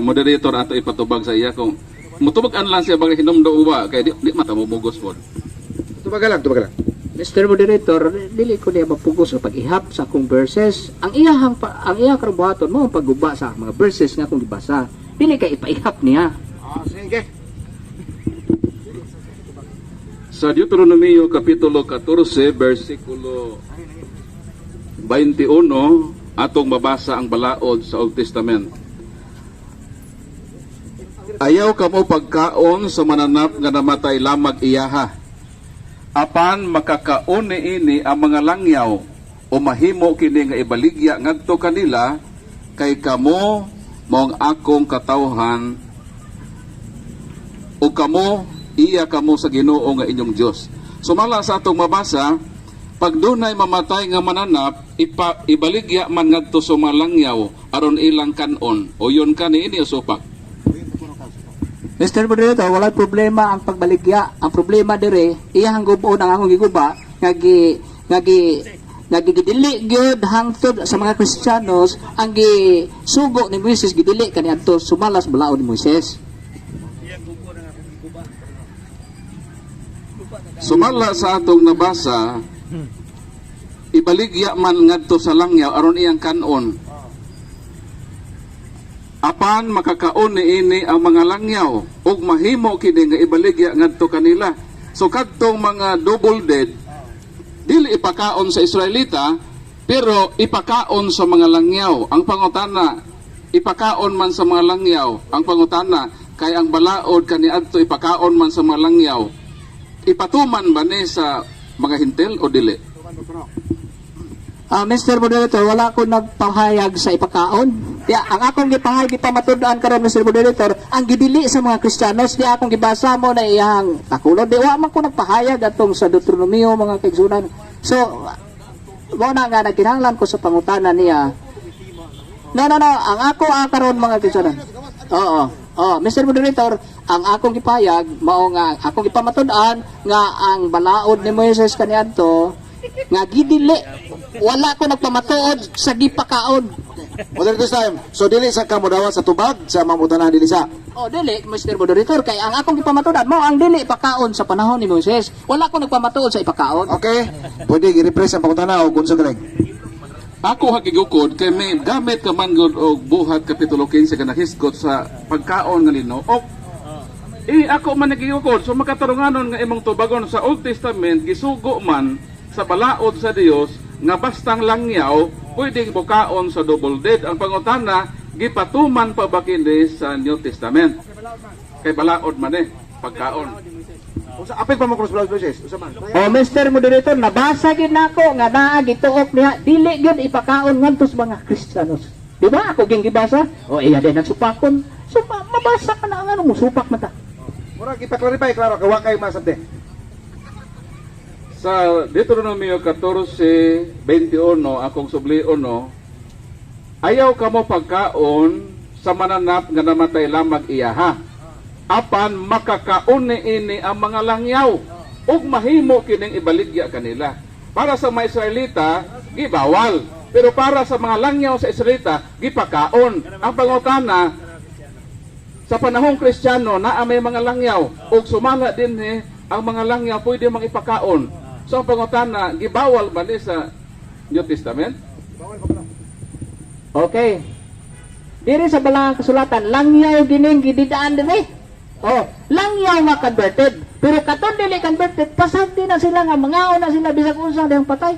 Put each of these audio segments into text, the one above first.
Moderator, ato ipatubag sa iya kung mutubag-an lang siya bagay hinumdo uwa kay di mata mo mugos pod. Tubaga lang, tubaga lang. Mr. Moderator, dili ko niya mapugos sa pag-ihap sa akong verses. Ang iyang karong buhaton mo ang pagguba sa mga verses nga akong gibasa. Dili kay ipaihap niya. Ah, sige. Sa Deuteronomio Kapitulo 14 versikulo 21, atong mabasa ang balaod sa Old Testament. Ayaw kamo pagkaon sa mananap nga namatay lamag iyaha. Apan makakaon niini ang mga langyaw o mahimo kini nga ibaligya ngadto kanila, kay kamo mao ang akong katawhan o kamo iya kamo sa Ginoo nga inyong Dios. Sumala sa atong mabasa, pag dunay mamatay nga mananap, ibaligya man ngadto sa mga langyaw aron ilang kanon. O yun ka niini o supak. Mr. Moderator, walay problema ang pagbaligya. Ang problema dire, iyang guboon ang akong giguba nga gidili gyud hangtod sa mga Kristiyanos ang gisugo ni Moises, gidili kaniadto sumalas balaod ni Moises. Sumala sa atong nabasa, ibaligya man ngadto sa langyaw aron iyang kanon. Apan makakaon niini ang mga langyaw ug mahimo kini nga ibaligya ngadto kanila. So kadtong mga double dead, dili ipakaon sa Israelita pero ipakaon sa mga langyaw. Ang pangutana, ipakaon man sa mga langyaw. Ang pangutana, kay ang balaod kaniadto ipakaon man sa mga langyaw. Ipatuman ba ni sa mga Hentil o dili? Ah, Mr. Moderator, wala ko nagpahayag sa ipakaon. Di, ang akong gipahayag, gipamatud-an karon, Mr. Moderator, ang gidili sa mga Kristiyanos, di akong gibasa mo na iyang takulod. Di, wa man ko nagpahayag atong sa Deuteronomio, mga kaigsunan. So, mo na nga nagkinahanglan ko sa pangutana niya. No, no, no. Ang ako ang karon, mga kaigsunan. Oo. Oh, Mr. Moderator, ang akong gipahayag mao nga akong gipamatud-an nga ang balaod ni Moises kaniadto nga gidili, wala ko nagpamatuod sa gipakaon. Moderator time. So dili sa ka modawat sa tubag sa mamutanan, dili sa. Oh, dili, Mr. Moderator, kay ang akong gipamatuod mao ang dili ipakaon sa panahon ni Moises. Wala ko nagpamatuod sa ipakaon. Okay. Pwede i-rephrase ang pangutana o kung sa galing. Ako hagigukod kay may gamit ka man gud og Buhat Kapitulo 15 ka nahisgot sa pagkaon nga linuok. Eh ako man nagigukod, so makatarunganon nga imong tubagon sa Old Testament gisugo man sa balaod sa Dios nga bastang langyaw pwedeng bukaon sa double dead. Ang pangutana, gipatuman pa ba kini sa New Testament? Kay balaod man eh pagkaon. Usa apil pa mo cross blood process. Usa man. Oh, Mr. Moderator, nabasa gyud nako nga naa gituok niya dili gyud ipakaon ngadto sa mga Kristiyanos. Di ba ako ging gibasa? Oh, iya din ang supakon. So mabasa ka na ang ano mo supak mata. Mura ipa-clarify klaro kay wa kay masabte. Sa Deuteronomio 14:21, akong sublion no, ayaw kamo pagkaon sa mananap nga namatay lamag iyaha. Apan makakaon niini ang mga langyaw ug mahimo kining ibaligya kanila. Para sa mga Israelita, gibawal. Pero para sa mga langyaw sa Israelita, gipakaon. Ang pangutana, sa panahong Kristiyano naa may mga langyaw ug sumala din eh, ang mga langyaw pwede mang ipakaon. So ang pangutana, gibawal ba ni sa New Testament? Okay. Diri sa balang kasulatan, langyaw gining gididaan diri. Oh, langyaw nga converted. Pero katon dili converted, pasag din na sila nga mangaon na sila bisag unsang dihang patay.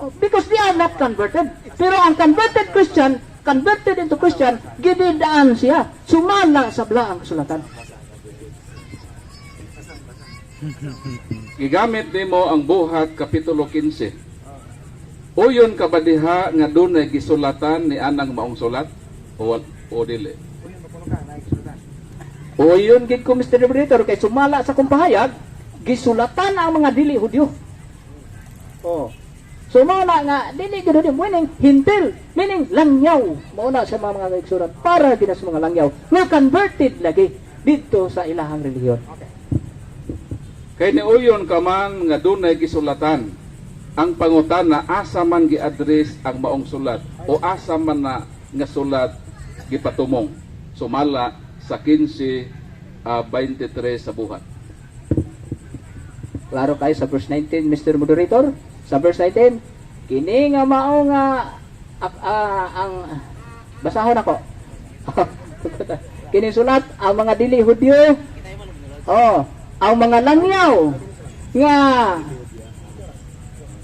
Oh, because they are not converted. Pero ang converted Christian, converted into Christian, gididaan siya. Sumala sa balaang kasulatan. Gigamit nimo ang Buhat Kapitulo 15. Uyon ka ba diha nga dunay gisulatan ni anang maong sulat o dili? O yun gid ko, Mr. Moderator, kay sumala sa kong pahayag, gisulatan ang mga dili Hudyo. Oh. So mao na nga dili gid Hudyo, meaning Hentil, meaning langyaw. Mao na sa mga kaigsuran para gid sa mga langyaw nga converted lagi dito sa ilahang relihiyon. Kay niuyon ka man nga dunay gisulatan. Ang pangutana, asa man gi-address ang maong sulat o asa man na nga sulat gipatumong sumala sa 15:23 sa Buhat. Klaro kayo sa verse 19, Mr. Moderator. Sa verse 19, kini nga mao nga ang basahon ako. Kini sulat ang mga dili Hudyo. Oh, ang mga langyaw nga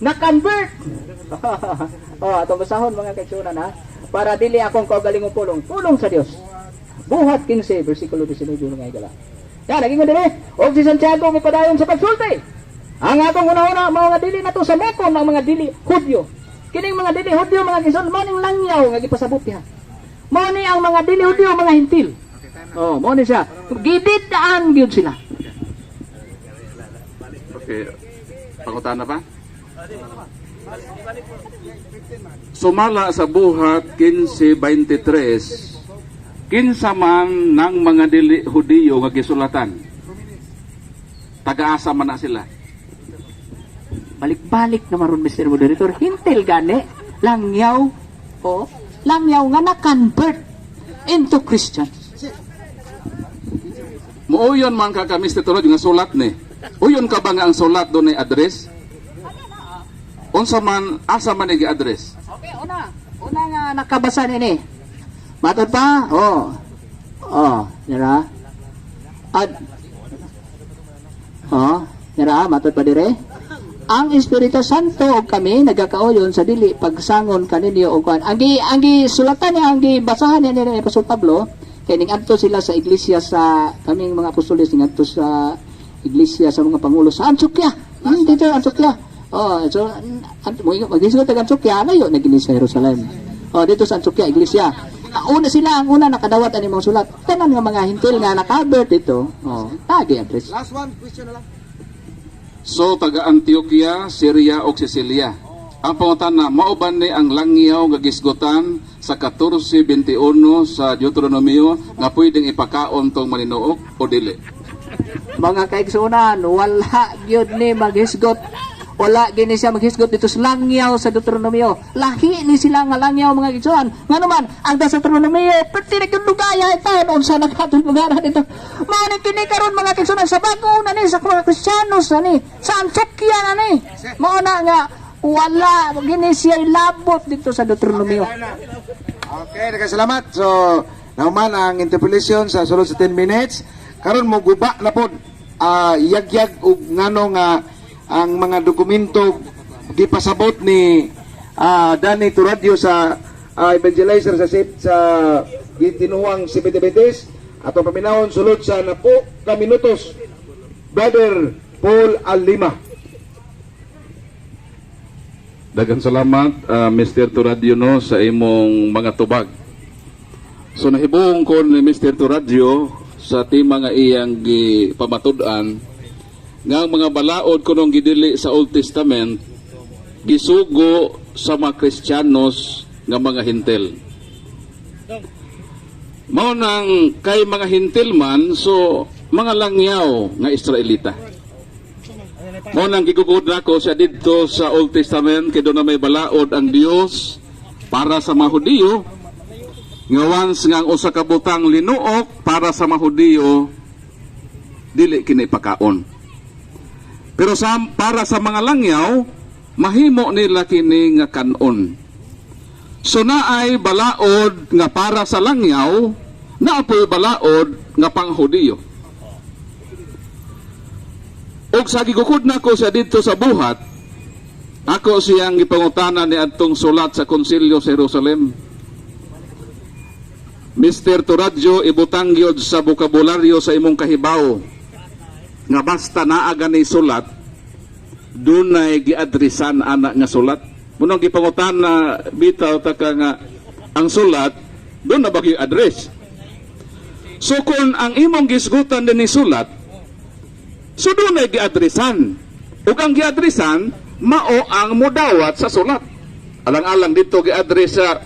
na-convert. Oh, atong basahon, mga kaigsuonan, ha, para dili akong kaugalingong pulong, pulong sa Dios. Buhat 15, versikulo 19, mga higala. Yan, naging dire. Og si Santiago mipadayon sa pagsulti. "Ang akong una-una mao nga dili nato samokon ang mga dili Hudyo." Kining mga dili Hudyo, mga igsoon, mao ning langyaw nga gipasabot diha. Mao ni ang mga dili Hudyo, mga Hintil. Oh, mao ni siya. Gidid-an gyud sila. Okay. Pangutana pa? Sumala sa Buhat 15:23, kinsa man ng mga dili Hudiyo nga gisulatan? Tagaasa man na sila? Balik-balik na maron, Mr. Moderator, Hintil gani, langyaw, oh, langyaw nga na-convert into Christians. Muuyon man ka ka, Mr. Torod, nga sulat ni. Uyon ka ba nga ang sulat doon ay address? Unsa man, asa man i-address? Okay, una. Una nga nakabasa nini. Matod pa? Oh. Oh, nira. Ad. Oh, nira, matod pa dire. Ang Espiritu Santo og kami nagakauyon sa dili pagsangon kaninyo og kuan. Ang gi sulatan niya, ang gi basahan niya ni Apostol Pablo kay ning adto sila sa iglesia sa kaming mga apostoles, ning adto sa iglesia sa mga pangulo sa Antioquia. Dito Antioquia. Oh, so mo mag-isgot tag Antioquia, layo na gini sa Jerusalem. Oh, dito sa Antioquia iglesia. Ah, una sila ang una nakadawat ani mga sulat. Tanan nga mga Hintil nga naka-convert dito. Oh, tagi address. Last one question na lang. So taga Antioquia, Syria ug Sicilia. Ang pangutana, mao ba ni ang langyaw nga gisgutan sa 14:21 sa Deuteronomio nga pwedeng ipakaon tong maninuok o dili? Mga kaigsunan, wala gyud ni maghisgot. Wala gini siya maghisgot dito sa langyaw sa Deuteronomio. Lahi ni sila nga langyaw, mga kaigsunan. Nga naman, ang Deuteronomio, perti na gyud lugaya itaon unsa nakatong lugar dito. Mao ni kini karon, mga kaigsunan, sa bago na ni sa mga Kristiyanos na ni sa Antioquia na ni. Mao na nga wala gini siya ilabot dito sa Deuteronomio. Okay, daghang salamat. So, nauman ang interpellation sa sulod sa 10 minutes. Karon mo guba na pod yagyag og ngano nga ang mga dokumento gipasabot ni Danny Turadio sa evangelizer sa sa gitinuang CBTBTs, atong paminawon sulod sa napo ka minutos, Brother Paul Alima. Daghang salamat, Mr. Turadio, no, sa imong mga tubag. So nahibuong ko ni Mr. Turadio sa tema nga iyang gipamatud-an nga ang mga balaod kunong gidili sa Old Testament gisugo sa mga Kristiyanos nga mga Hintel. Mao nang kay mga Hintil man, so mga langyaw nga Israelita. Mao nang gigugod nako siya didto sa Old Testament kay doon na may balaod ang Dios para sa mga Hudiyo nga once nga ang usa ka butang linuok para sa mga Hudiyo, dili kini pakaon. Pero para sa mga langyaw, mahimo nila kini nga kanon. So naay balaod nga para sa langyaw, naa poy balaod nga pang Hudiyo. Og sa gigukod nako siya didto sa Buhat, ako siyang gipangutana ni adtong sulat sa konsilyo sa Jerusalem. Mr. Toradjo, ibutang gyud sa bokabularyo sa imong kahibaw nga basta naa gani sulat, dunay giadresan ana nga sulat. Munong gipangutana bitaw ta ka nga ang sulat doon na ba gyud address? So kung ang imong gisgutan din ni sulat, so dunay giadresan. Ug ang giadresan mao ang mudawat sa sulat. Alang-alang dito giaddress sa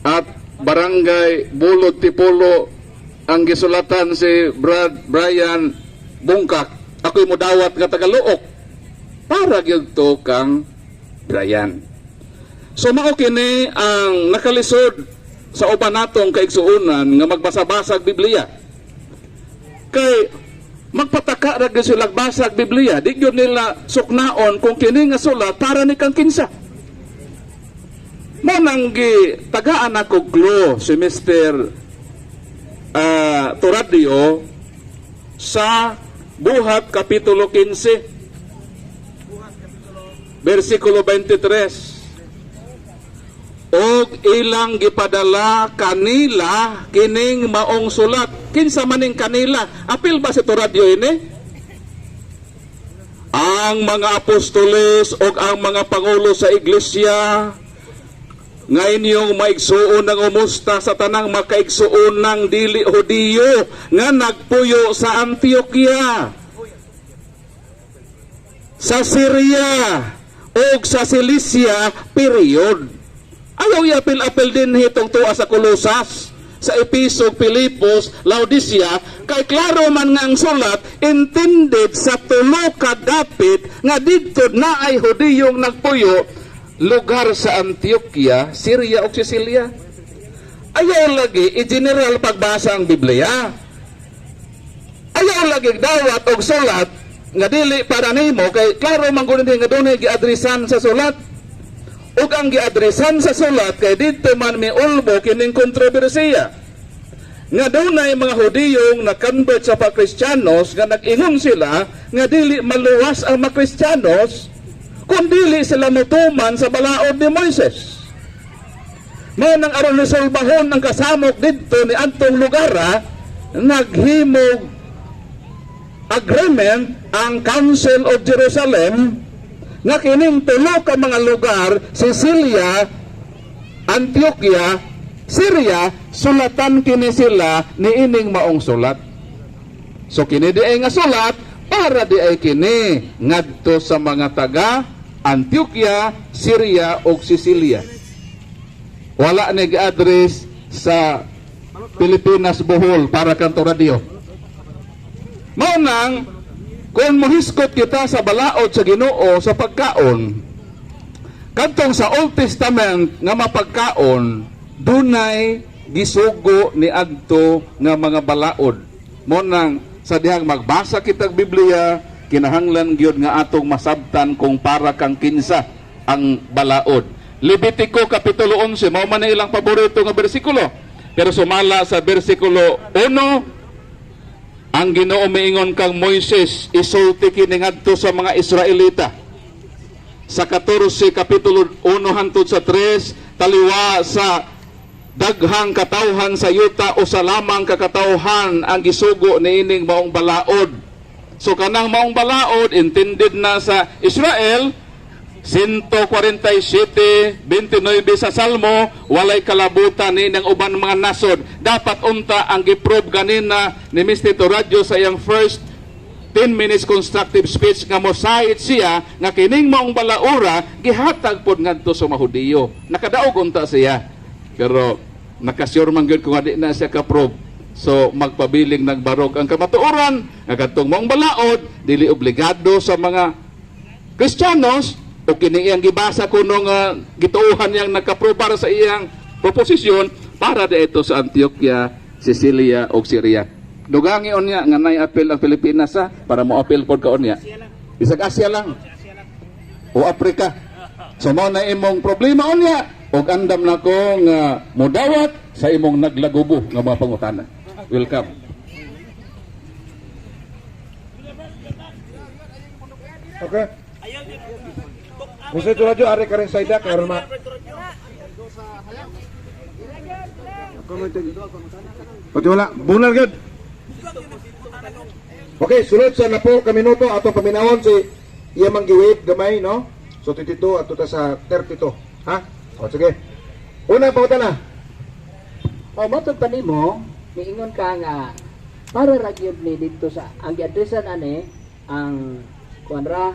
at Barangay Bulod Tipolo ang gisulatan si Brad Brian Bungkak. Ako'y mudawat nga tagaluok para gyud to kang Brian. So mao kini ang nakalisod sa uban natong kaigsuonan nga magbasa-basag Biblia. Kay magpataka ra gyud sila basag Biblia, di gyud nila suknaon kung kini nga sulat para ni kang kinsa. Mo nang gi tagaan ako clue si Mr. Toradio sa Buhat Kapitulo 15 versikulo 23, "Og ilang gipadala kanila kining maong sulat." Kinsa maning kanila? Apil ba si Toradio ini? Ang mga apostoles og ang mga pangulo sa iglesia nga inyong maigsuon ng umusta sa tanang makaigsuon ng dili Hudiyo nga nagpuyo sa Antioquia, sa Syria ug sa Cilicia, period. Ayaw iapil-apil din hitong tuwa sa Colosas, sa Episo, Pilipos, Laodicea, kay klaro man nga ang sulat intended sa tulo ka dapit nga didto na ay Hudiyong nagpuyo, lugar sa Antioquia, Syria ug Sicilia. Ayaw lagi i-general pagbasa ang Biblia. Ayaw lagi dawat og sulat nga dili para nimo, kay klaro man gud nga dunay giadresan sa sulat. Ug ang giadresan sa sulat kay didto man miulbo kining kontrobersiya nga dunay mga Hudiyong na-convert sa pagkristiyanos nga nag-ingon sila nga dili maluwas ang mga Kristiyanos kung dili sila mutuman sa balaod ni Moises. Mao nang aron resolbahon ang kasamok didto ni antong lugara, naghimog agreement ang Council of Jerusalem nga kining tulo ka mga lugar, Sicilia, Antioquia, Syria, sulatan kini sila niining maong sulat. So kini di ay nga sulat para di ay kini ngadto sa mga taga Antioquia, Syria ug Sicilia. Wala ni address sa Pilipinas, Bohol para kanto radio. Mao nang kung mohiskot kita sa balaod sa Ginoo sa pagkaon, kadtong sa Old Testament nga mapagkaon, dunay gisugo ni adto nga mga balaod. Mo nang sa dihang magbasa kitag Biblia, kinahanglan gyud nga atong masabtan kung para kang kinsa ang balaod. Levitico Kapitulo 11, mao man na ilang paborito nga bersikulo. Pero sumala sa bersikulo 1, ang Ginoo miingon kang Moises, isulti kini ngadto sa mga Israelita. Sa 14 kapitulo 1 hangtod sa 3, taliwa sa daghang katawhan sa yuta o sa lamang kakatawhan ang gisugo niining maong balaod. So kanang maong balaod intended na sa Israel, 147:29 sa Salmo, walay kalabutan ni ng uban mga nasod. Dapat unta ang giprove ganina ni Mr. Toradyo sa iyang first 10 minutes constructive speech nga mosayit siya nga kining maong balaura gihatag pod ngadto sa mga Hudiyo. Nakadaog unta siya. Pero nakasure man gyud kung di na siya ka-prove. So magpabiling nagbarog ang kamatuoran nga kadtong maong balaod dili obligado sa mga Kristiyanos o kini iyang gibasa kuno nga gituohan niyang nagka-prove para sa iyang proposisyon para dito sa Antioquia, Sicilia ug Syria. Dugangi unya nga nay apel ang Pilipinas ha, para mo apel pod ka unya. Bisag Asia lang. O Afrika. So mao na imong problema unya ug andam na ko nga modawat sa imong naglagubo nga mga pangutana. Welcome. Okay. Mr. Turajo, ari ka rin sa ida, karon ma. Pati wala, bunal gud. Okay, sulod sa napo ka minuto atong paminawon si iya mang giwave gamay, no? So 22 ato ta sa 32, ha? O sige. Una pangutana. O matod pa nimo, miingon ka nga para ra gyud ni didto sa ang giadresan ani ang kuan ra,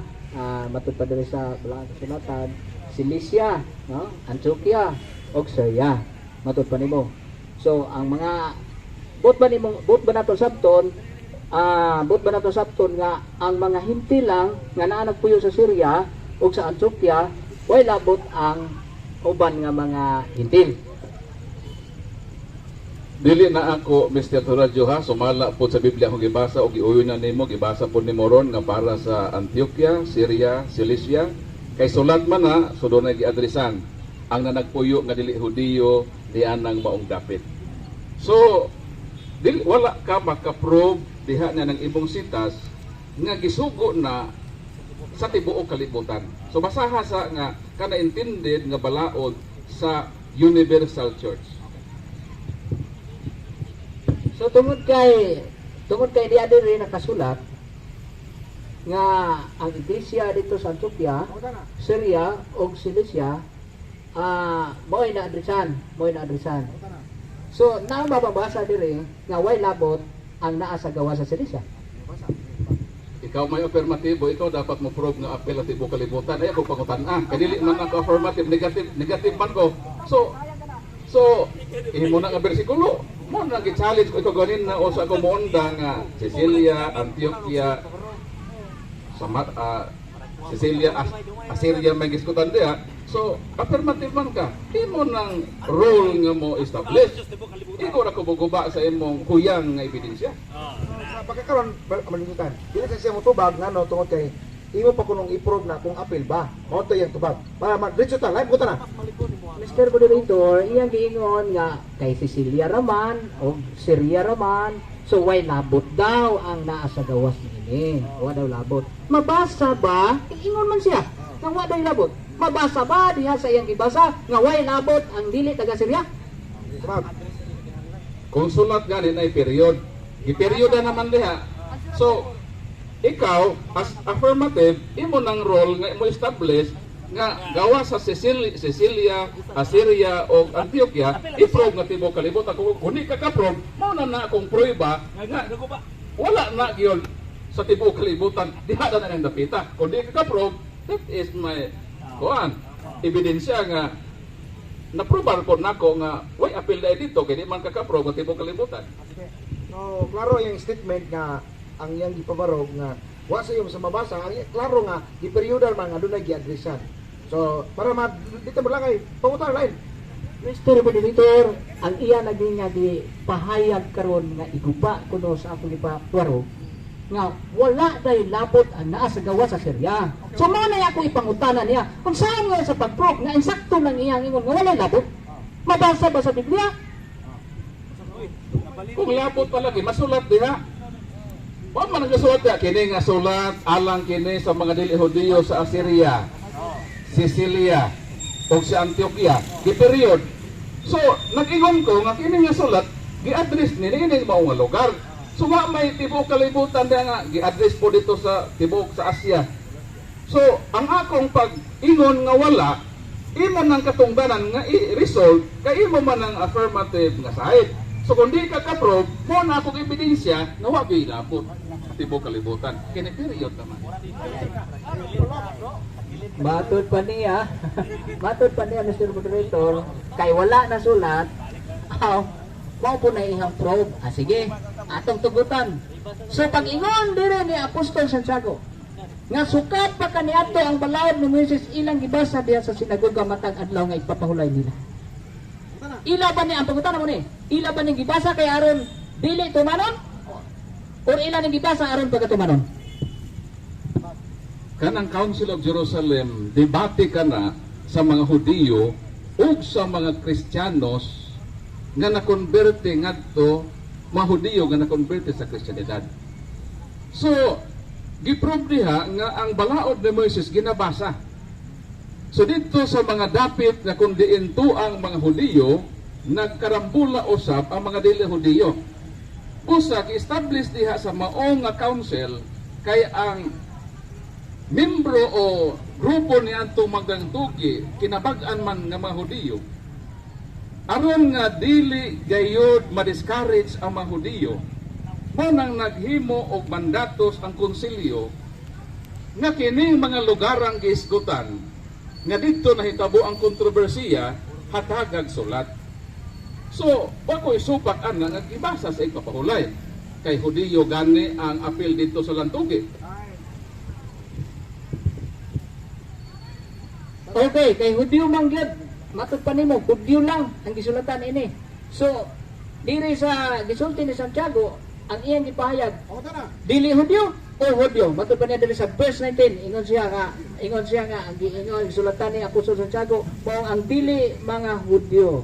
matud pa diri sa Balaang Kasulatan, Cilicia, no? Antioquia ug Syria. Matud pa nimo. So ang mga bot ba nimo, bot ba nato sabton, bot ba nato sabton nga ang mga hinti lang nga naa nagpuyo sa Syria ug sa Antioquia, way labot ang uban nga mga hintil? Dili na ako, Mr. Toradjo, ha, sumala po sa Biblia akong gibasa o giuyon na nimo, gibasa po nimo ron nga para sa Antioquia, Syria, Cilicia. Kay sulat man na, so doon na giadresan ang nanagpuyo nga dili Hudiyo di anang maong dapit. So, dili, wala ka makaprove diha na ng imong sitas nga gisugo na sa tibuok kalibutan. So basaha sa nga kana intended nga balaod sa Universal Church. So tungod kay diya diri nakasulat nga ang iglesia dito sa Antioquia, Syria ug Cilicia, mao'y naadresan, mao'y naadresan. So naa mababasa diri nga way labot ang naa sa gawas sa Cilicia? Ikaw may affirmative, ikaw dapat mo prove nga apil ang tibuok kalibutan. Ay ako pangutan-a. Kay dili man ako affirmative, negative, negative man ko. So imo na nga bersikulo. Mo na gi-challenge ko ikaw ganin na o sa ako mounda nga Cilicia, Antioquia, Samat, Cilicia, Assyria may giskutan diha. So, affirmative man ka. Imo nang role nga mo establish. Ikaw ra ko buguba sa imong kuyang nga ebidensya. Sa pagkakaroon, malingutan. Dili kasi siya mo tubag ngano tungod kay imo pa kunong i-prove na kung apil ba. Mao to iyang tubag. Para ma-diretso ta, live ko ta na. Mr. Moderator, iyang giingon nga kay Cilicia raman o Syria raman, so way labot daw ang naa sa gawas niini. Wa daw labot. Mabasa ba? Ingon man siya nga wa daw labot. Mabasa ba diha sa iyang gibasa nga way labot ang dili taga Syria? Tubag. Kung sulat gani na period, giperyoda naman diha. So, ikaw as affirmative, imo nang role nga imo establish nga gawa sa Cilicia, Assyria o Antioquia, i-prove nga tibuok kalibutan. Kung di ka ka-prove, mao na na akong prueba nga wala na gyud sa tibuok kalibutan, diha na nang dapita. Kung di ka ka-prove, that is my kuan ebidensya nga naprobar po nako nga way apil dahil dito kay di man ka-prove nga tibuok kalibutan. So, klaro yung statement nga ang iyang gipabarog nga wa sa iyo sa mabasa, ang klaro nga giperyodan man nga dunay giadresan. So, para ma dito mo lang ay pangutan lain. Mr. Moderator, ang iya naging nga di pahayag karon nga iguba kuno sa akong ipatuaro nga wala day labot ang naa sa gawas sa Syria. So mao na ako ipangutana niya kung saan nga sa pag-prove nga insakto lang iyang ingon nga walay labot. Mabasa ba sa Biblia? Kung labot palagi, masulat diha. Wa man nagsulat diha kini nga sulat alang kini sa mga dili Hudiyo sa Assyria, Cilicia o sa Antioquia, di period. So, nag-ingon ko nga kini nga sulat gi-address ni ini mao nga lugar. So wa may tibuok kalibutan diha nga gi-address po dito sa tibuok sa Asia. So, ang akong pag-ingon nga wala, imo nang katungdanan nga i-resolve kay imo man ang affirmative nga side. So kung di ka ka-prove, mo na akong ebidensya nga wa gyud labot sa tibuok kalibutan. Kini period naman. Matod pa niya, Mr. Moderator, kay wala na sulat, aw, mao po na iyang probe. Ah, sige, atong tugutan. So pag ingon dire ni Apostol Santiago, nga sukat pa kaniadto ang balaod ni Moises ilang gibasa diha sa sinagoga matag adlaw nga ipapahulay nila. Ila ba ni ang pangutan mo ni? Ila ba ni gibasa kay aron dili tumanon? Or ila ning gibasa aron pagkatumanon? Kanang Council of Jerusalem, debate ka na sa mga Hudiyo ug sa mga Kristiyanos nga nakonberte ngadto mga Hudiyo nga nakonberte sa Kristiyanidad. So, giprove diha nga ang balaod ni Moises ginabasa. So dito sa mga dapit nga kung diin ang mga Hudiyo, nagkarambula usab ang mga dili Hudiyo. Busa gi-establish diha sa maong nga council kay ang membro o grupo ni adtong magdangtugi kinabag-an man nga mga Hudiyo, aron nga dili gayod ma-discourage ang mga Hudiyo, mo nang naghimo og mandatos ang konsilyo nga kining mga lugar ang giisgutan nga didto nahitabo ang kontrobersiya, hatagag sulat. So wa ko isupak an nga gibasa sa ipapahulay kay Hudiyo gani ang apil dito sa Lantugi. Okay, kay Hudyo man gyud. Matod pa nimo, Hudyo lang ang gisulatan ini. So, Diri sa gisulti ni Santiago, ang iyang gipahayag, dili Hudyo o Hudyo. Matud pa niya diri sa verse 19, ingon siya nga ang giingon gisulatan ni Apostol Santiago mao ang dili mga Hudyo.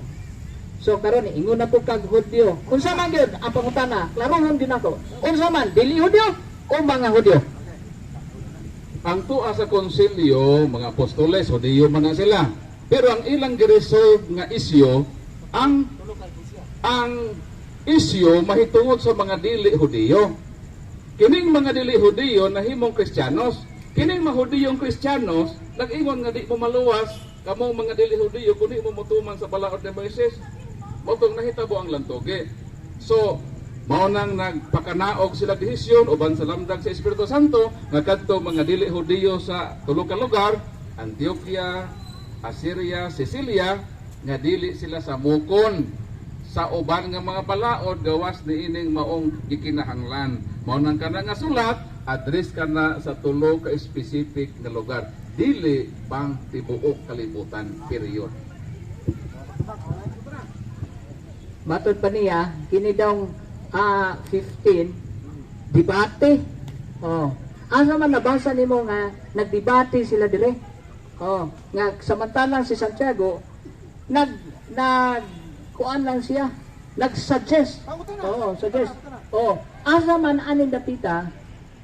So karon, ingon na po kag Hudyo. Unsa man gyud ang pangutana? Klarohon gyud nako. Unsa man, dili Hudyo o mga Hudyo? Ang tua sa konsilyo, mga apostoles, Hudiyo man na sila. Pero ang ilang giresolve nga isyu, ang isyu mahitungod sa mga dili Hudiyo. Kining mga dili Hudiyo nahimong Kristiyanos. Kining mga Hudiyong Kristiyanos, nag-ingon nga di mo maluwas kamong mga dili Hudiyo kundi mo motuman sa balaod ni Moises. Mao tong nahitabo ang lantugi. So, mao nang nagpakanaog sila desisyon uban sa lamdag sa Espiritu Santo nga kadto mga dili Hudiyo sa tulo ka lugar, Antioquia, Assyria, Sicilia, nga dili sila samukon sa uban nga mga balaod gawas niining maong gikinahanglan. Mao nang kana nga sulat address kana sa tulo ka specific nga lugar, dili pang tibuok kalibutan, period. Matod pa niya, kini daw 15 debate. Oh. Asa man nabasa nimo nga nagdebate sila dire? Oh, nga samantalang si Santiago nag nag kuan lang siya, nag-suggest. Oo, suggest. Oh, asa man aning dapita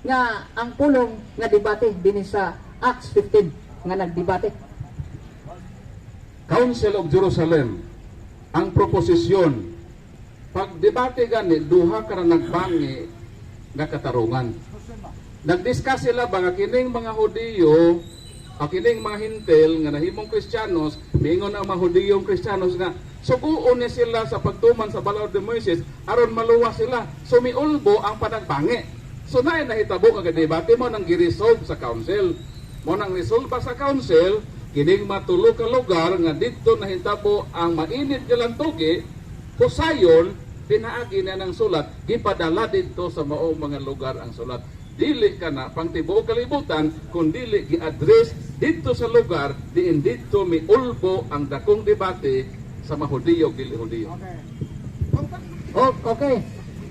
nga ang pulong nga debate dinhi sa Acts 15 nga nagdebate? Council of Jerusalem ang proposisyon. Pagdebate gani, duha ka na nagbangi nga katarungan. Nagdiscuss sila ba nga kining mga Hudiyo, ang kining mga Hintel nga nahimong Kristiyanos, miingon ang mga Hudiyong Kristiyanos nga suguon ni sila sa pagtuman sa balaod ni Moises aron maluwas sila. So miulbo ang panagbangi. So naay nahitabo nga debate, mo nang giresolve sa council. Mo nang resolve sa council, kining matulo ka lugar nga didto nahitabo ang mainit nga lantugi, husayon pinaagi na ng sulat, gipadala didto sa maong mga lugar ang sulat. Dili kana pang tibuok kalibutan, kun dili gi-address didto sa lugar diin didto miulbo ang dakong debate sa mga Hudiyo ug dili Hudiyo. Oh, okay.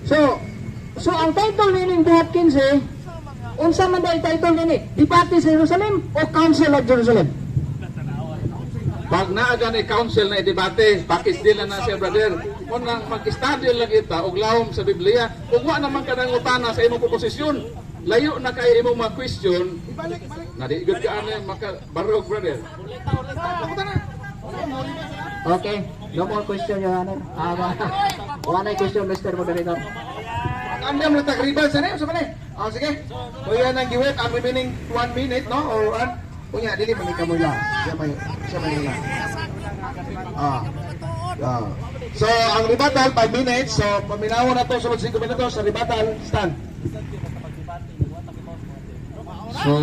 So ang title nining Buhat 15, unsa man dahil title nini? Debate sa Jerusalem o Council of Jerusalem? Pag naa gani council na debate, package deal na na siya, brother. Mo nang mag-study lang kita og lawom sa Biblia. Ug wa naman ka nangutana sa imong proposisyon. Layo na kay imong mga question. Na di gud ka ani makabarog, brother. Okay, no more question, Your Honor. Wala na question, Mr. Moderator. Ang lang tagriban sa sa man. Ah, sige. So yan ang giwet ang remaining 1 minute, no, or an unya dili man ni kamo ila. Siya may ila. Ah. Ah. So ang rebuttal 5 minutes. So paminaw na to sulod 5 minutos sa rebuttal stand. So,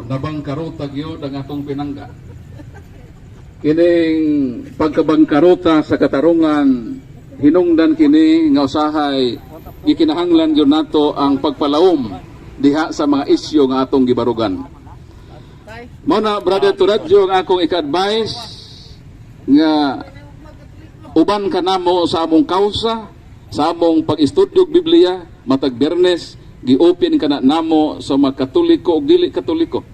nabangkaruta gyud ang atong pinangga. Kining pagkabangkaruta sa katarungan, hinungdan kini nga usahay gikinahanglan gyud nato ang pagpalawom diha sa mga isyu nga atong gibarugan. Mao na, Brother Turadyo, ang akong ika-advise nga uban ka namo sa among kausa, sa among pag-istudyo og Biblia, matag Biyernes, gi-open ka na namo sa mga Katoliko ug dili Katoliko.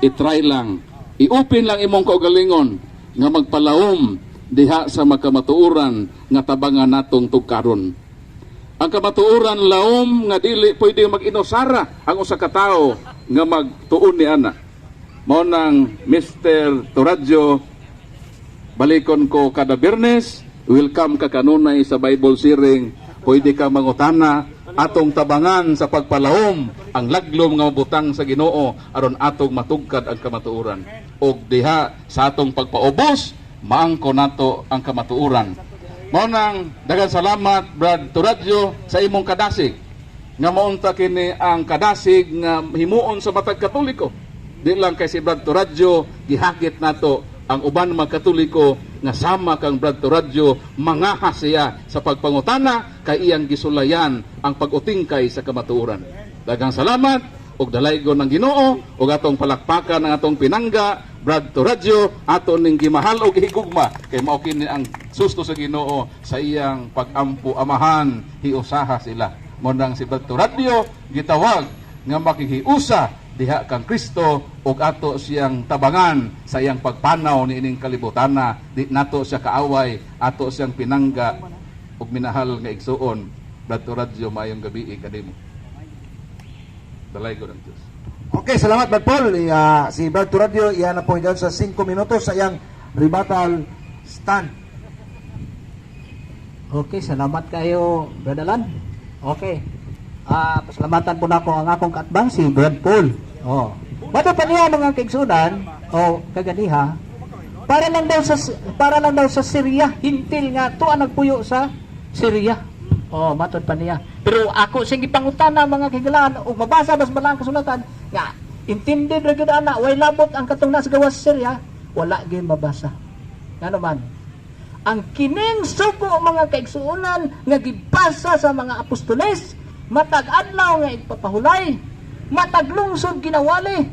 I-try lang. I-open lang imong kaugalingon nga magpalawom diha sa makamatuoran nga tabangan natong tugkaron. Ang kamatuoran laom nga dili pwede mag-inusara ang usa ka tawo nga magtuon ni ana. Mao nang, Mr. Toradjo, balikon ko kada Biyernes, welcome ka kanunay sa Bible sharing. Pwede ka mangutana, atong tabangan sa pagpalahom ang laglom nga mabutang sa Ginoo aron atong matugkad ang kamatuoran. Og diha sa atong pagpaubos, maangko nato ang kamatuoran. Mao nang daghang salamat, Brad Toradjo, sa imong kadasig. Nga maunta kini ang kadasig nga himuon sa matag Katoliko. Di lang kay si Brad Toradjo, gihakit nato ang uban mga Katoliko nga sama kang Brad Toradjo, mangaha siya sa pagpangutana kay iyang gisulayan ang pag-utingkay sa kamatuoran. Daghang salamat. Ug dalaygon ng Ginoo ug atong palakpakan ang atong pinangga, Brad Toradyo, ato ning gimahal og gihigugma kay mao kini ang susto sa Ginoo sa iyang pagampo amahan, hiusaha sila. Mo nang si Brad Toradyo gitawag nga makihiusa diha kang Kristo ug ato siyang tabangan sa iyang pagpanaw niining kalibutana. Di nato siya kaaway, ato siyang pinangga ug minahal nga igsuon. Brad Toradyo, maayong gabi kanimo. Dalaygon ang Dios. Okay, salamat, Brad Paul. Si Brad Turadio, iyan na po dyan sa 5 minutos sa iyang rebuttal stand. Okay, salamat kayo, Brad Alan. Okay. Pasalamatan po nako ang akong kaatbang si Brad Paul. Oh. Mato pa niya, mga kaigsunan, o kaganiha, para lang daw sa Syria, hintil nga tuwa nagpuyo sa Syria. Oh, matod pa niya. Pero ako sing gipangutana, mga kahigalaan, ug mabasa bas balang kasulatan nga intended ra gyud ana, way labot ang katong nasa gawas sa Syria, wala gyud mabasa. Ngano man? Ang kining sugo, mga kaigsuonan, nga gibasa sa mga apostoles, matag adlaw nga igpapahulay, matag lungsod ginawali,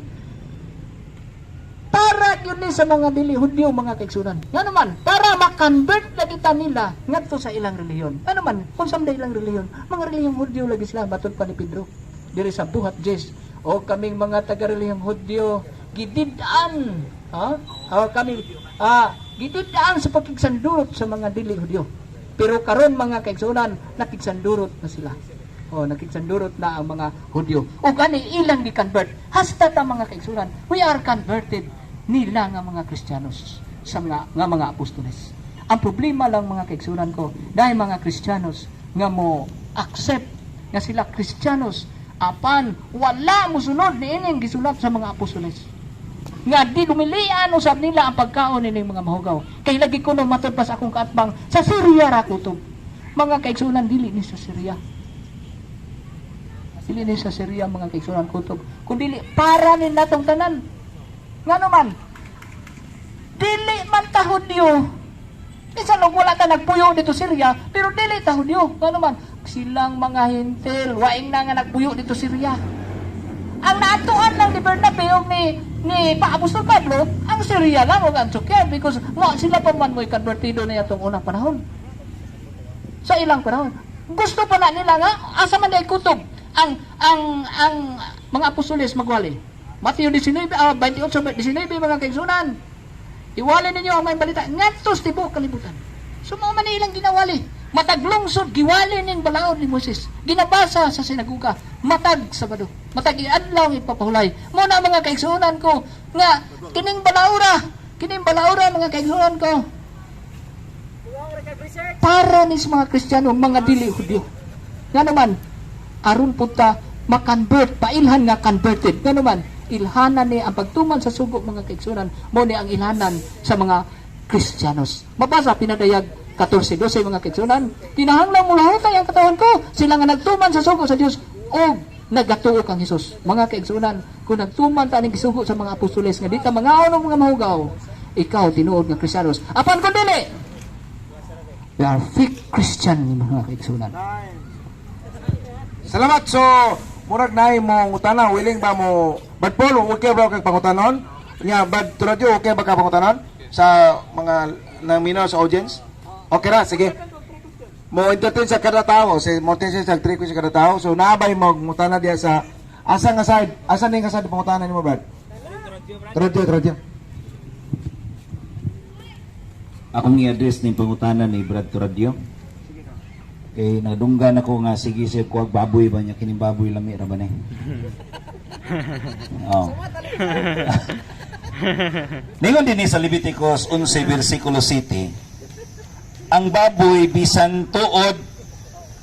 para yun ni sa mga dili Hudyo, mga kaigsuonan. Ngano man? Para ma-convert na kita nila ngadto sa ilang relihiyon. Ano man kung sa ilang relihiyon? Mga relihiyong Hudyo lagi sila, matod pa ni Pedro diri sa Buhat 10. O kaming mga taga-relihiyong Hudyo gidid-an, ha, o kami gidid-an sa pagkigsandurot sa mga dili Hudyo. Pero karon, mga kaigsuonan, nakigsandurot na sila. Oh, nakigsandurot na ang mga Hudyo. O gani ilang gi-convert. Hasta ta, mga kaigsuonan, we are converted nila nga mga Kristiyanos sa mga nga mga apostoles. Ang problema lang, mga kaigsuonan ko, dahil mga Kristiyanos nga mo accept nga sila Kristiyanos apan wala mosunod niining gisulat sa mga apostoles nga di dumilian usab nila ang pagkaon nining mga mahugaw. Kay lagi ko no, matod pa sa akong kaatbang, sa Syria ra kutob. Mga kaigsuonan, dili ni sa Syria. Dili ni sa Syria, mga kaigsuonan, kutob. Kundi para ni natong tanan. Ngano man? Dili man ta Hudyo. Bisan og wala ta nagpuyo dito Syria, pero dili ta Hudyo. Ngano man? Silang mga Hentil, waing na nga nagpuyo dito Syria. Ang naatuan lang ni Bernabe ug ni pa Apostol Pablo, ang Syria lang ug Antioquia because mo sila pa man mo'y konvertido na atong unang panahon. Sa ilang panahon. Gusto pa na nila nga asa man day kutob ang mga apostoles magwali. Mateo 19, 28, 19, mga kaigsunan. Iwali ninyo ang may balita ngadto sa tibuok kalibutan. So mao man ni ilang ginawali. Matag lungsod giwali ning balaod ni Moises. Ginabasa sa sinagoga matag Sabado. Matag adlaw ipapahulay. Mo na, mga kaigsuonan ko, nga kining balaura, mga kaigsuonan ko, para ni sa mga Kristiyano, mga dili Hudyo. Nga naman, aron punta ma-convert, pailhan nga converted. Nga naman, ilhanan ni ang pagtuman sa sugo, mga kaigsuonan, mo ni ang ilhanan sa mga Kristiyanos. Mabasa Pinadayag 14:12, mga kaigsuonan, kinahanglan mo lahutay ang katawan ko, sila nga nagtuman sa sugo sa Dios og nagatuo kang Hesus. Mga kaigsuonan, kung nagtuman ta ning gisugo sa mga apostoles nga di ta mangaon og mga mahugaw, ikaw tinuod nga Kristiyanos. Apan kung dili, we are fake Christian, mga kaigsuonan. Salamat. So, murag naay mo ngutana, willing ba mo? Brad Paul, okay ba kag pangutanon? Nya, Brad Turadyo, okay ba ka pangutanon sa mga naminaw sa audience? Okay ra, sige. Mo entertain sa kada tao, si mo entertain sa three questions kada tao. So naabay mo ngutana diya sa asa nga side? Asa ning nga side pangutana nimo, Brad? Turadyo, Turadyo. Akong i-address ning pangutana ni Brad Toradio. Kay nadunggan ako nga sige sa kuwag baboy ba niya, kining baboy lami ra ba ni? Oh. Ningon din sa Leviticus 11 versikulo 7, ang baboy bisan tuod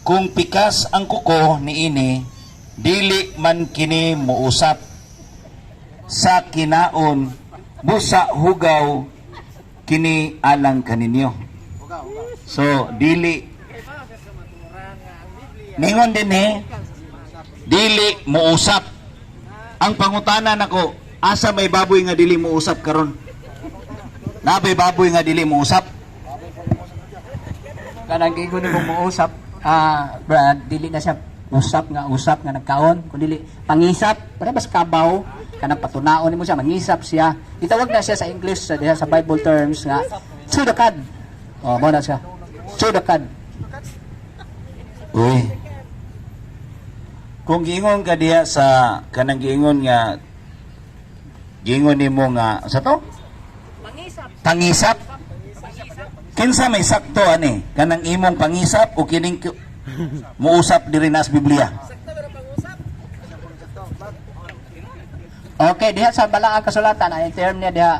kung pikas ang kuko niini, dili man kini muusap sa kinaon, busa hugaw kini alang kaninyo. So dili, ningon din eh, dili muusap. Ang pangutana nako, asa may baboy nga dili muusap karon? Nabay baboy nga dili muusap? Kanang giingon mo muusap, Brad, dili na siya Usap nga nagkaon, kun dili pangisap, para bas kabaw kanang patunaon nimo siya, mangisap siya. Gitawag na siya sa English sa diha sa Bible terms nga sudakad. Oh, mo na siya. Sudakad. Uy. Kung giingon ka diha sa kanang giingon nga giingon nimo nga sa to? Pangisap. Pangisap. Kinsa may sakto ani? Kanang imong pangisap o kining muusap diri na sa Biblia? Okay, diha sa balaang kasulatan ang term niya diha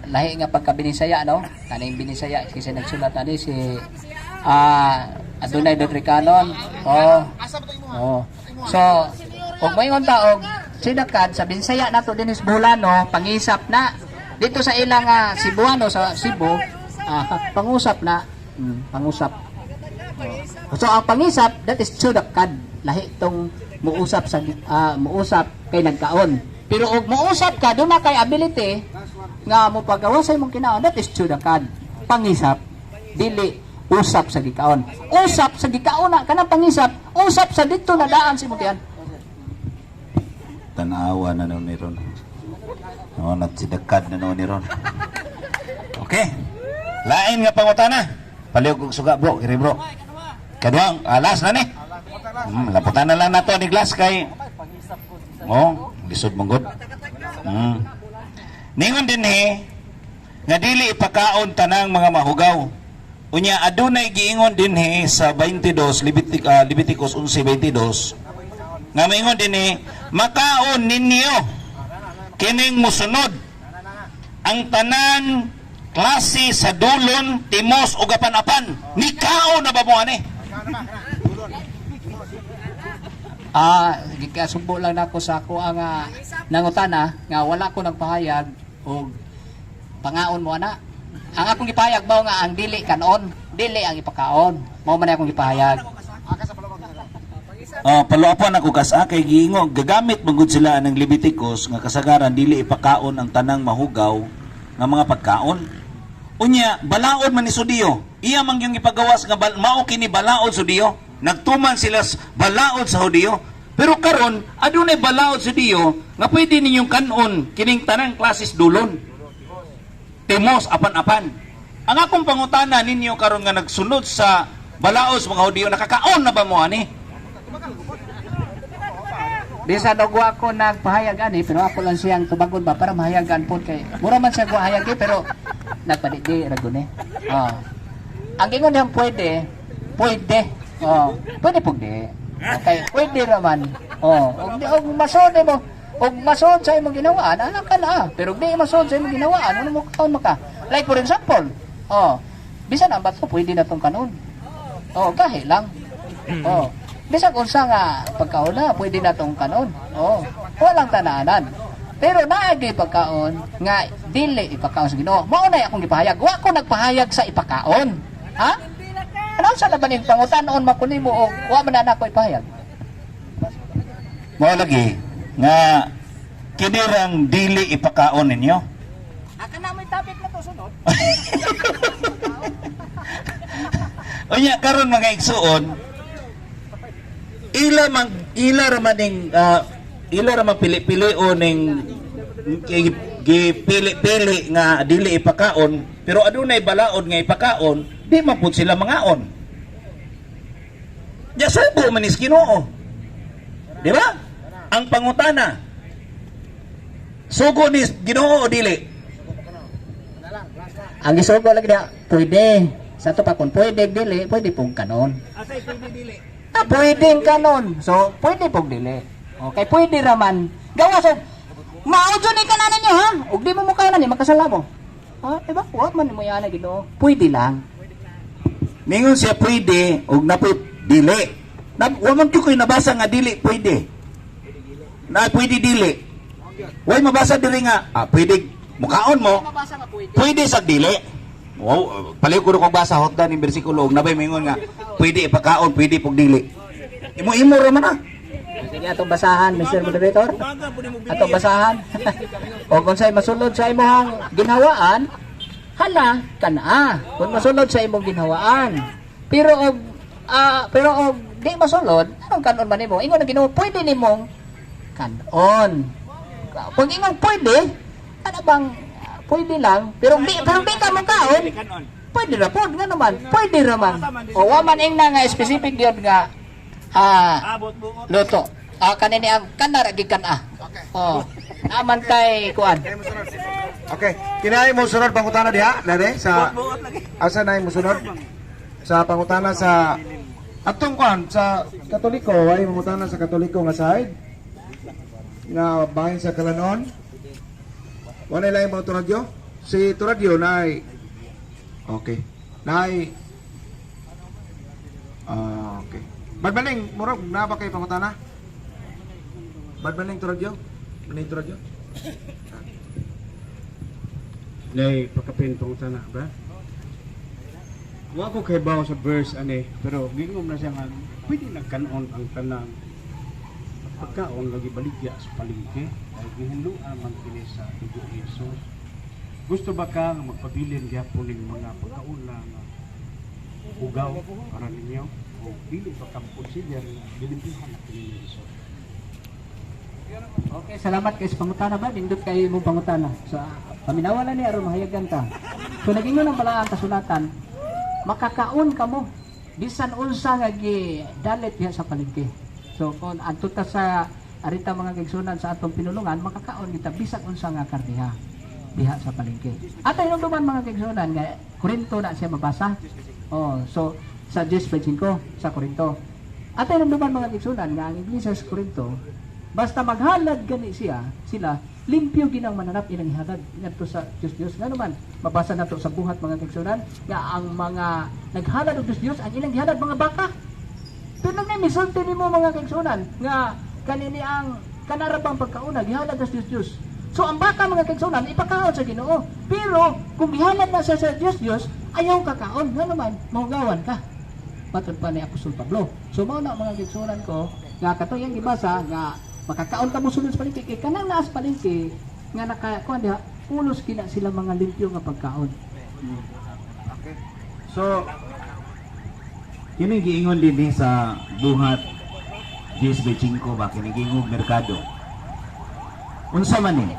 lahi nga pagka-Binisaya, no? Kaning Binisaya kasi nagsulat ani si adunay Dotricanon. Oh. Oh. So, ug moingon ta og sidakad sa Binisaya nato dinis Bulano, pangisap na. Dito sa ilang Cebuano sa Cebu, pangusap na. Pangusap. Oh. So ang pangisap, that is sudakad. Lahi tong muusap sa muusap kay nagkaon. Pero og muusap ka, doon na kay ability nga mo pagawa sa imong kinaon, that is sudakad. Pangisap, dili usap sa gikaon. Usap sa gikaon na kanang pangisap, usap sa didto na daan sa imong tiyan. Tanawa na noon ni Ron. No, nagsidakad na noon ni Ron. Okay. Lain nga pangutana. Palihog og suga bro, kiri bro. Kaduang alas na ni. Laputan na lang nato ni glass kay. Oh, lisod mong good. Ningon din eh, nga dili ipakaon tanang mga mahugaw. Unya adunay giingon dinhi sa 22 Leviticus 11:22 nga maingon dinhi, makaon ninyo kining musunod ang tanan klase sa dulon, timos ug apan-apan. Nikaon na ba mo ani? Gikasumbo lang nako sa ako ang nangutana nga wala ko nagpahayag og pangaon mo ana. Ang akong gipahayag mao nga ang dili kanon, dili ang ipakaon. Mao man akong gipahayag. Paluapan ako kas kay giingo gagamit man gud sila ng Leviticus nga kasagaran dili ipakaon ang tanang mahugaw nga mga pagkaon. Unya balaod man ni Sudiyo. Iya man yung ipagawas nga mao kini balaod Sudiyo. Nagtuman sila balaod sa Hudiyo. Pero karon adunay balaod sa Diyo nga pwede ninyong kanon kining tanang klases dulon. Timos apan-apan. Ang akong pangutana ninyo karon nga nagsunod sa balaod sa mga Hudiyo, nakakaon na ba mo ani? Bisan og wa ko nagpahayag ani, pero ako lang siyang tubagon ba para mahayagan pod kay mura man siya hayag eh, pero nagpadidi ra gud eh. Oh. Ang ingon diyang pwede, pwede. Oh, pwede pug di. Okay, pwede ra man. Oh, og di og masod mo, og masod sa imong ginawaan, anak ka na. Pero di masod sa imong ginawaan, ano mo kaon maka? Like for example, oh, bisan ang bato pwede na tong kanon. Oh, gahi lang. Oh. Bisag unsa nga pagkaon na, pwede na tong kanon. Oh, walang tanaanan. Pero naagi pagkaon nga dili ipakaon sa Ginoo. Mao na akong gipahayag. Wa ko nagpahayag sa ipakaon. Ha? Ano sa laban ning pangutanon man ko nimo og wa man na nako ipahayag? Mao lagi nga kinirang dili ipakaon ninyo. Aka na may topic na to sunod. Unya karon mga igsuon, ila ra man ning ila ra man pili-pilion ning gipili-pili nga dili ipakaon, pero adunay balaod nga ipakaon, di man pud sila mangaon. Nya sabo man is Ginoo. Di ba? Ang pangutana, sugo ni Ginoo o dili? Ang gisugo lagi diha, pwede. Sa to pa kung pwede dili, pwede pong kanon. Ah, pwede kanon. So, pwede pong dili. Okay, pwede raman. Gawa so, mao jud ni kanan ninyo ha. Ug di mo mukha ni makasala mo. Ah, diba? Wa man mo yana Ginoo. Pwede lang. Ningon siya pwede ug napoy dili. Wa man gyud koy nabasa nga dili pwede. Na pwede dili. Way mabasa diri nga pwede mukaon mo. Pwede sa dili. Wow, paliw ko kung basa hotdan ning bersikulo ug nabay mingon nga pwede ipakaon, pwede pug dili. Imo-imo ra man ah. Sige, atong basahan, Mr. Moderator. Atong basahan. O kung sa'y masulod sa imong ginhawaan, hala kana. Kung masulod sa imong ginhawaan. Pero og pero og di masulod, anong kanon man nimo? Ingon ang Ginoo, pwede nimong kanon. Kung ingon pwede, ano bang pwede lang, pero di ka mo kaon, pwede ra pod nga naman, pwede ra man. O wa man ingna nga specific gyud nga luto. Ah, kanini ang kanara gikan ah. Oh. Naman kay kuan. Okay, kinaay mo sunod pangutana diha, dere sa asa na mo sunod? Sa pangutana sa atong kuan sa Katoliko, ay mangutana sa Katoliko nga side nga bahin sa Kalanon. Wala lain mo turadyo? Si turadyo na ay. Okay. Naay. Ah, okay. Badbaling, murag na ba kay pangutana? Badbaling turadyo? Maning turadyo? Lay, pagkapintong sana ba? Wa ko kay bawo sa verse ani, pero gingom na siya nga pwede nagkanon ang tanang pagkaon lagi baligya sa palengke ay gihinluan man kini sa dugo ni Jesus. Gusto ba ka nga magpabilin gyapon ning mga pagkaon nga hugaw para ninyo o dili ba ka consider nga gilimpihan na kini ni Jesus? Okay, salamat kay sa pangutana ba? Nindot kay imong pangutana. So, paminawa na ni aron mahayagan ta. So, nagingon ang balaang kasulatan, makakaon kamo bisan unsa nga gidalit diha sa palengke. So, kung adto ta sa arita mga kaigsunan sa atong pinulungan, makakaon kita bisan unsa nga karniha diha sa palengke. At hinumduman, mga kaigsunan, nga Korinto na siya mabasa. Oh, so sa 10.5 sa Korinto. At hinumduman, mga kaigsunan, nga ang iglesia sa Korinto, basta maghalad gani siya, sila, limpyo ginang mananap ilang ihalad ngadto sa Dios Dios. Nga naman, mabasa nato sa Buhat, mga kaigsunan, nga ang mga naghalad og Dios Dios, ang ilang gihalad mga baka. Pero nang misulti nimo, mga kaigsunan, nga kanini ang kanarabang pagkauna gihalad sa Dios Dios. So ang baka, mga kaigsunan, ipakaon sa Ginoo. Pero kung gihalad na siya sa Dios Dios, ayaw kakaon, nga naman mahugawan ka. Matod pa ni Apostol Pablo. So mao na, mga kaigsunan ko, nga katong gibasa nga makakaon ka mo sulod sa palengke kay kanang naa sa palengke nga naka kuan diha, pulos kina sila mga limpyo nga pagkaon. So, kini giingon dinhi sa Buhat 10:5 ba, kini giingong merkado. Unsa man ni?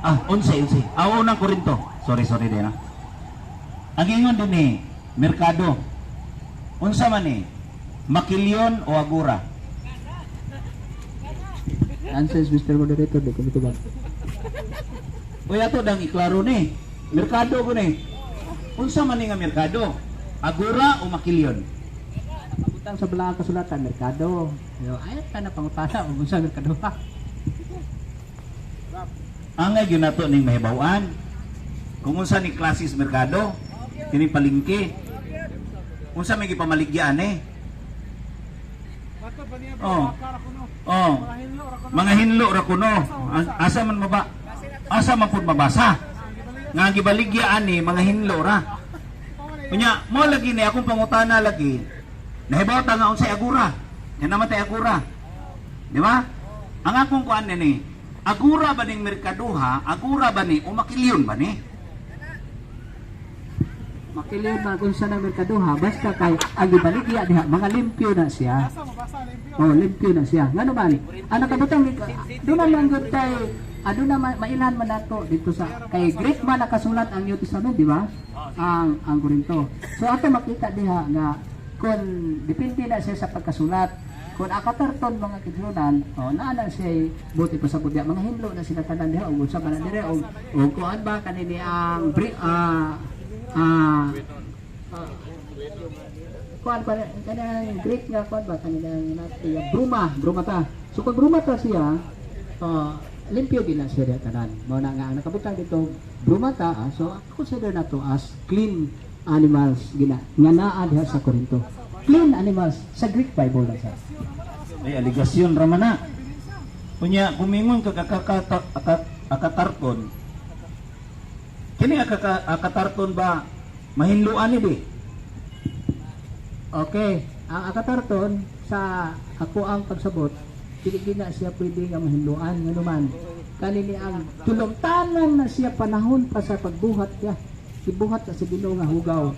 Ah, 11, 11. Ah, Unang Korinto. Sorry, sorry din ah. Ang giingon dinhi, merkado. Unsa man ni? Makilyon o agura? Answers, Mr. Moderator, di ko mitubag. Uy, ato dang iklaro ni. Merkado ko ni. Unsa man ni nga merkado? Agura o makilyon? Pabutang sa balaang kasulatan, merkado. Yo, ay ka na pangutana kung unsa merkado ha. Angay gyud nato ning mahibaw-an. Kung unsa ni klasis merkado, kini palengke. Unsa may gipamaligya eh? Oh. Oh. Mga hinlo ra kuno. Asa man maba? Asa man pud mabasa? Nga gibaligya ani mga hinlo ra. Unya, mo lagi ni akong pangutana lagi. Nahibaw ta nga unsay agura. Kaya naman tay agura. Di ba? Ang akong kuan ni, agura ba ning merkaduha, agura ba ni o makilyon ba ni? Makilyon na kung sa na merkado ha, basta kay ang gibaligya diha mga limpyo na siya. Oh, limpyo na siya. Ngano man? Ang nakabutang doon na lang gud kay aduna mailhan man nato dito sa kay Greek man nakasulat ang New Testament, di ba? Ang Korinto. So ato makita diha nga kung depende na siya sa pagkasulat. Kung akatarton, mga kigsunan, oh, naa na siya buti pa sa budya. Mga hinlo na sila tanan diha ug unsa man na dire og kuan ba kanini ang ah kuan pa kanang Greek nga kuan ba kanilang natiya bruma bruma ta. So kung bruma ta siya, limpyo din na siya diha tanan. Mao na nga ang nakabutang dito bruma ta, so consider na to as clean animals gina nga naa diha sa Corinto. Clean animals sa Greek Bible na siya. Ay, aligasyon ramana. Unya, kumingon ka akatarton. Kini akatarton ba mahinluan ni di? Okay, ang akatarton sa ako ang pagsabot, dili gina siya pwede nga mahinluan, ngano man kanini ang tulongtanan na siya panahon pa sa pagbuhat niya. Gibuhat sa Ginoo nga hugaw.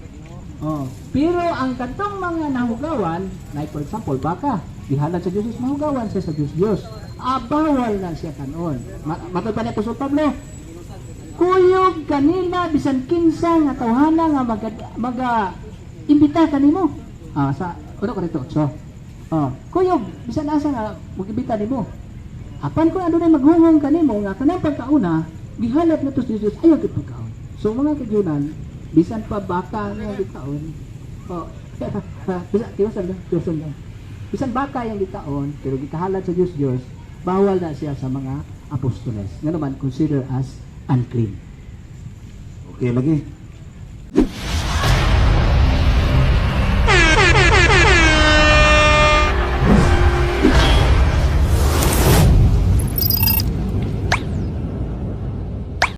Oh. Pero ang kadtong mga nahugawan, like for example, baka, gihalad sa Diyos, mahugawan siya sa Diyos Diyos. Ah, bawal na siya kanon. Matod pa ni Apostol Pablo, kuyog kanila bisan kinsa nga tawhana nga maga, maga imbita kanimo. Ah, sa 1 Korinto 8. Oh, kuyog bisan asa nga mag-imbita nimo. Apan kung adunay maghungong kanimo nga kanang pagkauna gihalad na to sa Diyos, ayaw gid pagkaon. So mga kagyunan, bisan pa baka nga gikaon. Oh, bisan tiwasan lang, tiwasan lang. Bisan baka yung gikaon, pero gikahalad sa Diyos Diyos, bawal na siya sa mga apostoles. Nga naman consider as unclean. Okay lagi.